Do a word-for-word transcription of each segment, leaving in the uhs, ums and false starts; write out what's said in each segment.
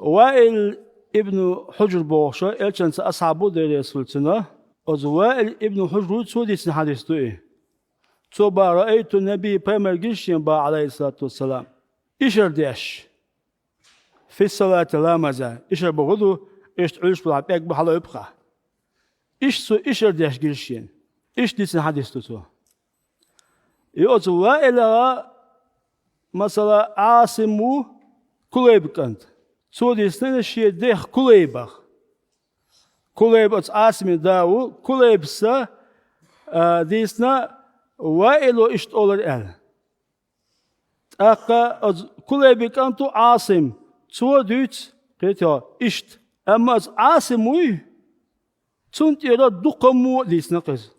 Ваил ибн Хьужр бохуш, элчанца асхьаб ву, Дела реза хуьлда цунна. Оцу Ваил ибн Хьужр ву, цо дийцина хьадис ду и. Цо боху: «Раайту Наби», пайхамар гира шена боху, алейхиссалату вассалам, ишар деш. «Фи салати ламаза», ишар боху ду, иштта Ӏуьллуш бахьа пӀелг бу, хьалаайб-кх. Иштта цо ишар деш гира шена. Иштта дийцина хьадис ду цо. И оцу Ваилах, масала, Ӏасим ву, Кулайба кӀант. Цо дийцина шен дех Кулайбах. Кулайба оцу Ӏасиман да ву, Кулайбас, а, дийцина Ваило иштта олура аьлла. ТӀаккха оцу Кулайбин кӀант ву Ӏасим, цо дуьйцу кхетий иштта. Амма оцу Ӏасим вуй, цунна тӀера дукха мо а дийцина-кх иза.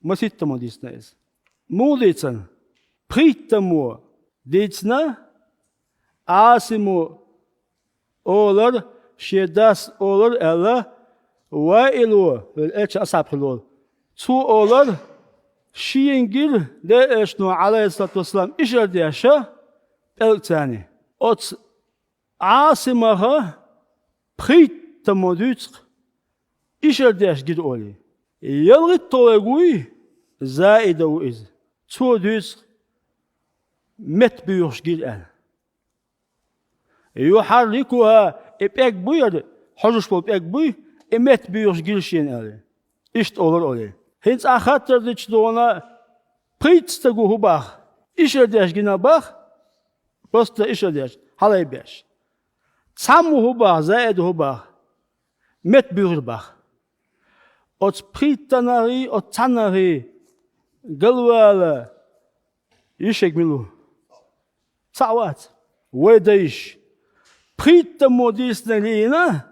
Масийттамо дийцина иза. Муха дийцина? Пхийттамо дийцина, Ӏасимо олар, шен дас олар аьлла, Ваило, вай элчан асхьаб хилла волу. Цо олар, шена гира Делан элчано, алейхиссалату вассалам, ишар деш, пӀелг царна. Оцу Ӏасимах пхийттамо дуьйцу-кх, ишар деш гира олий. ЯлхитталгӀерг вуй, Заида ву иза. Цо дуьйцу-кх, меттабуьйхуш гира аьлла. «Юхьаррикуха», и пӀелг буй хӀара, хьожуш болу пӀелг буй, и меттабуьйхуш гира шена аьлла. Иштта олура олий. ХӀинца ахь хаттар дича дона, пхийтта стага хӀун боху? Ишар деш гина боху? Просто ишар деш, хьалаайбеш. Цхьаммо хӀун боху, Заида хӀун боху? Меттабуьйхира боху. Оцу пхийттанахий, оцу цхьаннахий галвала йиш ерг мила ву? Цхьаъ вац. Вай дайша. Пхийттамо дийцинарг лиъна,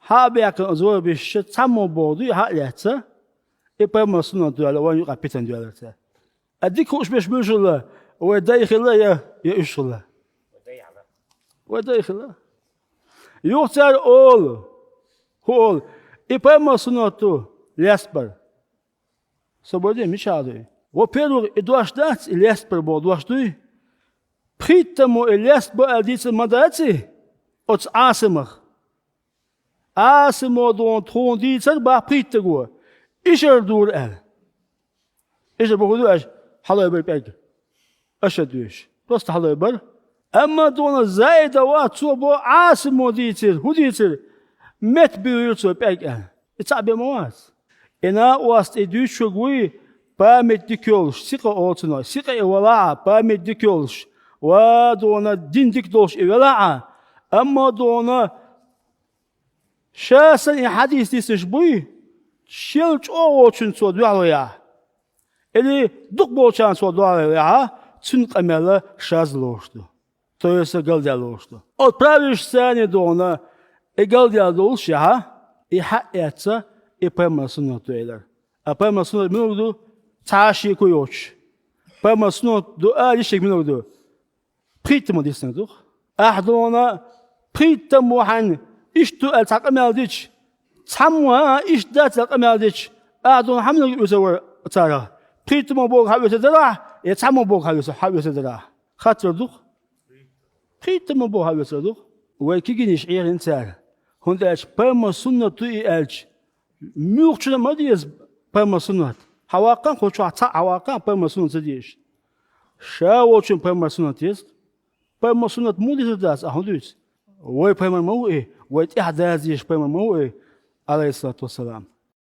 хьа а баьккхина, оцу вай бешша цхьаммо боху дуй, хьа а лаьцна, и пайхамаран суннат ду аьлла, вайна юкъахь питана доьллура цара. А дика хууш берш муьлш хилла, вай дай хилла я, я уьш хилла? Вай дай хилла. Юха цара олу, хӀун олу, и пайхамаран суннат ду, лестабар. Со бо де, мичахь дуй? Во-первых, и дош дац, и лестабар боху дош дуй? Пхийттамо и лестабо аьлла дийцина ма даций оцу Ӏасимах? Ӏасимо дона тхуна дийцар боху пхийттаго, ишар дора аьлла. Ишар боху ду аша, хьалаайбар пӀелг. Аша дуьйш. Просто хьалаайбар. Амма дона Заида вац, цо бо Ӏасимо дийцира. ХӀун дийцира? Меттабуьйхира цо пӀелг аьлла. И цхьаъ бен ма вац. И накъост и дуьйцуш верг вуй, память дика йолуш, сикъа олу цунах, сикъа и валахь а, память дика йолуш, ва дона дин дика долуш и велахь а, амма дона ша санна и хьадис дийцинарш буй, шел чӀогӀа волчунна цо дуьхьал ваехь, или дукха болчарна цо дуьхьал ваехь, цуьнан къамел шаз лоруш ду. То есть галдаьлла лоруш ду. Оцу правилашца царна дона, и галдаьлла долуш яхьа, и хьаъ эцна, и пайхамаран суннат ду элира. А пайхамаран суннат муьлха ду? Цхьа а шеко йоцуш. Пайхамаран суннат ду ала йиш ерг муьлха ду? Пхийттамо дийцинарг ду-кх. Ахь дона пхийттамо хьайна иштта ду аьлла цхьа къамел дича, цхьаммо а иштта дац аьлла къамел дича, ахь дона хьан муьлха оьцур вара царах? Пхийттамо бохург хьан оьцур дара ахь, я цхьаммо бохург хьан оьцур, хьан оьцур дара ахь? Хаттар ду-кх. Пхийттамо бохург хьан оьцур ду-кх. Вай кегийнаш Ӏехийна цара. ХӀунда аьлча пайхамаран суннат ду и аьлча, муьлххачунна ма деза пайхамаран суннат. Хьан ваккхахь кху чохь цхьаъ, хьан ваккхахь пайхамаран суннат ца дезаш? Ша волчунна пайхамаран суннат деза. Пайхамаран суннат муха дийцур дац, ахь хӀун дуьйцу? Вай пайхамар ма ву и, вай тӀаьхьа даза дезаш пайхамар ма ву и, алейхиссалату вассалам.